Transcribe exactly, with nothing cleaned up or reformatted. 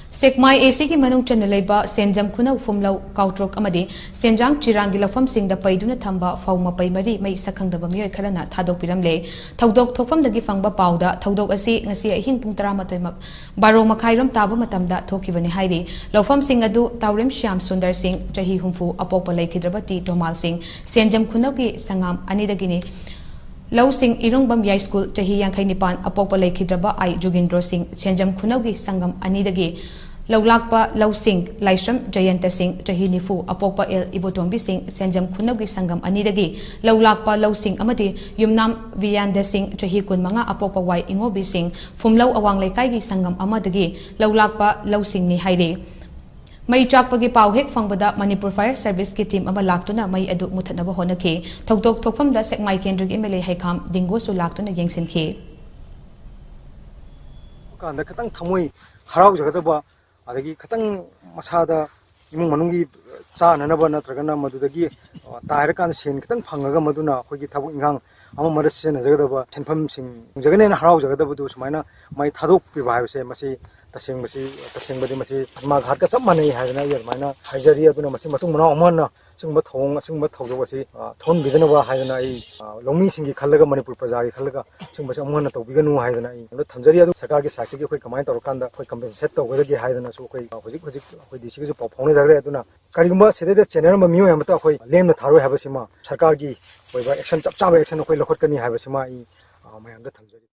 ꯁꯦꯛꯃꯥꯏ ꯑꯦ ꯁꯤꯒꯤ ꯃꯅꯨꯡ ꯆꯟꯅ ꯂꯩꯕ ꯁꯦꯟꯖꯝ ꯈꯨꯅꯧ, ꯐꯨꯝꯂꯧ, ꯀꯥꯎꯇ꯭ꯔꯣꯛ ꯑꯃꯗꯤ ꯁꯦꯟꯖꯥꯡ ꯆꯤꯔꯥꯡꯒꯤ ꯂꯧꯐꯝꯁꯤꯡꯗ ꯄꯩꯗꯨꯅ ꯊꯝꯕ ꯐꯧ ꯃꯄꯩ ꯃꯔꯤ ꯃꯩ ꯁꯛꯈꯪꯗꯕ ꯃꯤꯑꯣꯏ ꯈꯔꯅ ꯊꯥꯗꯣꯛꯄꯤꯔꯝꯂꯦ꯫ ꯊꯧꯗꯣꯛ ꯊꯣꯛꯐꯝꯗꯒꯤ ꯐꯪꯕ ꯄꯥꯎꯗ ꯊꯧꯗꯣꯛ ꯑꯁꯤ ꯉꯁꯤ ꯑꯍꯤꯡ ꯄꯨꯡ ꯇꯔꯥꯃꯥꯊꯣꯏ ꯃꯛ-, ꯕꯥꯔꯣ ꯃꯈꯥꯏꯔꯣꯝ ꯇꯥꯕ ꯃꯇꯝꯗ ꯊꯣꯛꯈꯤꯕꯅꯤ ꯍꯥꯏꯔꯤ꯫ ꯂꯧꯐꯝꯁꯤꯡ ꯑꯗꯨ ꯇꯥꯎꯔꯦꯝ ꯁ꯭ꯌꯥꯝ ꯁꯨꯟꯗꯔ ꯁꯤꯡ, ꯆꯍꯤ ꯍꯨꯝꯐꯨ, ꯑꯄꯣꯛꯄ ꯂꯩꯈꯤꯗ꯭ꯔꯕ ꯇꯤ ꯇꯣꯃꯥꯜ ꯁꯤꯡ, ꯁꯦꯟꯖꯝ ꯈꯨꯅꯧꯒꯤ ꯁꯪꯒꯥꯝ ꯑꯅꯤꯗꯒꯤꯅꯤ꯫ ꯂꯧꯁꯤꯡ ꯏꯔꯨꯡꯕꯝ ꯌꯥꯏꯁ꯭ꯀꯨꯜ, ꯆꯍꯤ ꯌꯥꯡꯈꯩ ꯅꯤꯄꯥꯟ, ꯑꯄꯣꯛꯄ ꯂꯩꯈꯤꯗ꯭ꯔꯕ ꯑꯥꯏ ꯖꯨꯒꯤꯟꯗ꯭ꯔꯣ ꯁꯤꯡ, ꯁꯦꯟꯖꯝ ꯈꯨꯅꯧꯒꯤ ꯁꯪꯒꯝ ꯑꯅꯤꯗꯒꯤ ꯂꯧꯂꯥꯛꯄ ꯂꯧꯁꯤꯡ ꯂꯥꯏꯁ꯭ꯔꯝ ꯖꯌꯟꯇ ꯁꯤꯡ, ꯆꯍꯤ ꯅꯤꯐꯨ, ꯑꯄꯣꯛꯄ ꯑꯦꯜ ꯏꯕꯣꯇꯣꯝꯕꯤ ꯁꯤꯡ, ꯁꯦꯟꯖꯝ ꯈꯨꯅꯧꯒꯤ ꯁꯪꯒꯝ ꯑꯅꯤꯗꯒꯤ ꯂꯧꯂꯥꯛꯄ ꯂꯧꯁꯤꯡ ꯑꯃꯗꯤ ꯌꯨꯝꯅꯥꯝ ꯕꯤꯌꯥꯟꯗ ꯁꯤꯡ, ꯆꯍꯤ ꯀꯨꯟꯃꯉꯥ, ꯑꯄꯣꯛꯄ ꯋꯥꯏ ꯏꯉꯣꯕꯤ ꯁꯤꯡ, ꯐꯨꯝꯂꯧ ꯑꯋꯥꯡ ꯂꯩꯀꯥꯏꯒꯤ ꯁꯪꯒꯝ ꯑꯃꯗꯒꯤ ꯂꯧꯂꯥꯛꯄ ꯂꯧꯁꯤꯡꯅꯤ ꯍꯥꯏꯔꯤ꯫ ꯃꯩ ꯆꯥꯛꯄꯒꯤ ꯄꯥꯎ ꯍꯦꯛ ꯐꯪꯕꯗ ꯃꯅꯤꯄꯨꯔ ꯐꯥꯌꯔ ꯁꯔꯚꯤꯁꯀꯤ ꯇꯤꯝ ꯑꯃ ꯂꯥꯛꯇꯨꯅ ꯃꯩ ꯑꯗꯨ ꯃꯨꯊꯠꯅꯕ ꯍꯣꯠꯅꯈꯤ꯫ ꯊꯧꯗꯣꯛ ꯊꯣꯛꯐꯝꯗ ꯁꯦꯛꯃꯥꯏ ꯀꯦꯟꯗ꯭ꯔꯒꯤ ꯑꯦꯝ ꯑꯦꯜ ꯑꯦ ꯍꯩꯈꯥꯝ ꯗꯤꯡꯒꯣꯁꯨ ꯂꯥꯛꯇꯨꯅ ꯌꯦꯡꯁꯤꯟꯈꯤ꯫ ꯀꯥꯟꯗ ꯈꯤꯇꯪ ꯊꯃꯣꯏ ꯍꯔꯥꯎꯖꯒꯗꯕ, ꯑꯗꯒꯤ ꯈꯤꯇꯪ ꯃꯁꯥꯗ ꯏꯃꯨꯡ ꯃꯅꯨꯡꯒꯤ ꯆꯥꯅꯅꯕ ꯅꯠꯇ꯭ꯔꯒꯅ ꯃꯗꯨꯗꯒꯤ, ꯑ, ꯇꯥꯏꯔꯀꯥꯟꯗ ꯁꯦꯟ ꯈꯤꯇꯪ ꯐꯪꯉꯒ ꯃꯗꯨꯅ ꯑꯩꯈꯣꯏꯒꯤ ꯊꯕꯛ ꯏꯪꯈꯥꯡ ꯑꯃ ꯑꯃꯗ ꯁꯤꯖꯤꯟꯅꯖꯒꯗꯕ ꯁꯦꯟꯐꯝꯁꯤꯡ ꯐꯪꯖꯒꯅꯦꯅ ꯍꯔꯥꯎꯖꯒꯗꯕꯗꯨ ꯁꯨꯃꯥꯏꯅ ꯃꯩ ꯊꯥꯗꯣꯛꯄꯤꯕ ꯍꯥꯏꯕꯁꯦ, ꯃꯁꯤ ꯇꯁꯦꯡꯕꯁꯤ, ꯇꯁꯦꯡꯕꯗꯤ ꯃꯁꯤ ꯑꯥꯇꯃꯥ ꯘꯥꯠꯀ ꯆꯞ ꯃꯥꯟꯅꯩ ꯍꯥꯏꯗꯅ ꯑꯩ ꯑꯗꯨꯃꯥꯏꯅ ꯍꯥꯏꯖꯔꯤ꯫ ꯑꯗꯨꯅ ꯃꯁꯤ ꯃꯇꯨꯡ ꯃꯅꯥꯎ ꯑꯃꯨꯛ ꯍꯟꯅ ꯁꯤꯒꯨꯝꯕ ꯊꯧꯑꯣꯡ, ꯑꯁꯤꯒꯨꯝꯕ ꯊꯧꯗꯣꯛ ꯑꯁꯤ, ꯑ, ꯊꯣꯛꯍꯟꯕꯤꯗꯅꯕ ꯍꯥꯏꯗꯅ ꯑꯩ, ꯑ, ꯂꯧꯃꯤꯁꯤꯡꯒꯤ ꯈꯜꯂꯒ, ꯃꯅꯤꯄꯨꯔ ꯄ꯭ꯔꯖꯥꯒꯤ ꯈꯜꯂꯒ ꯁꯤꯒꯨꯝꯕꯁꯤ ꯑꯃꯨꯛ ꯍꯟꯅ ꯇꯧꯕꯤꯒꯅꯨ ꯍꯥꯏꯗꯅ ꯑꯩ ꯊꯝꯖꯔꯤ꯫ ꯑꯗꯨ ꯁꯔꯀꯥꯔꯒꯤ ꯁꯥꯏꯠꯇꯒꯤ ꯑꯩꯈꯣꯏ ꯀꯃꯥꯏꯅ ꯇꯧꯔꯀꯥꯟꯗ ꯑꯩꯈꯣꯏ ꯀꯝꯄꯦꯟꯁꯦꯠ ꯇꯧꯒꯗꯒꯦ ꯍꯥꯏꯗꯅꯁꯨ ꯑꯩꯈꯣꯏ, ꯑ, ꯍꯧꯖꯤꯛ ꯍꯧꯖꯤꯛ ꯑꯩꯈꯣꯏ ꯗꯤ ꯁꯤꯒꯁꯨ ꯄꯥꯎ ꯐꯥꯎꯅꯖꯈ꯭ꯔꯦ꯫ ꯑꯗꯨꯅ ꯀꯔꯤꯒꯨꯝꯕ ꯁꯤꯗꯩꯗ ꯆꯦꯟꯅꯔꯝꯕ ꯃꯤꯑꯣꯏ ꯑꯃꯠꯇ ꯑꯩꯈꯣꯏ ꯂꯦꯝꯅ ꯊꯥꯔꯣꯏ ꯍꯥꯏꯕꯁꯤꯃ, ꯁꯔꯀꯥꯔꯒꯤ ꯑꯣꯏꯕ ꯑꯦꯛꯁꯟ, ꯆꯞ ꯆꯥꯕ ꯑꯦꯛꯁꯟ ꯑꯩꯈꯣꯏ ꯂꯧꯈꯠꯀꯅꯤ ꯍꯥꯏꯕꯁꯤꯃ ꯑꯩ, ꯑ, ꯃꯌꯥꯝꯗ ꯊꯝꯖꯔꯤ꯫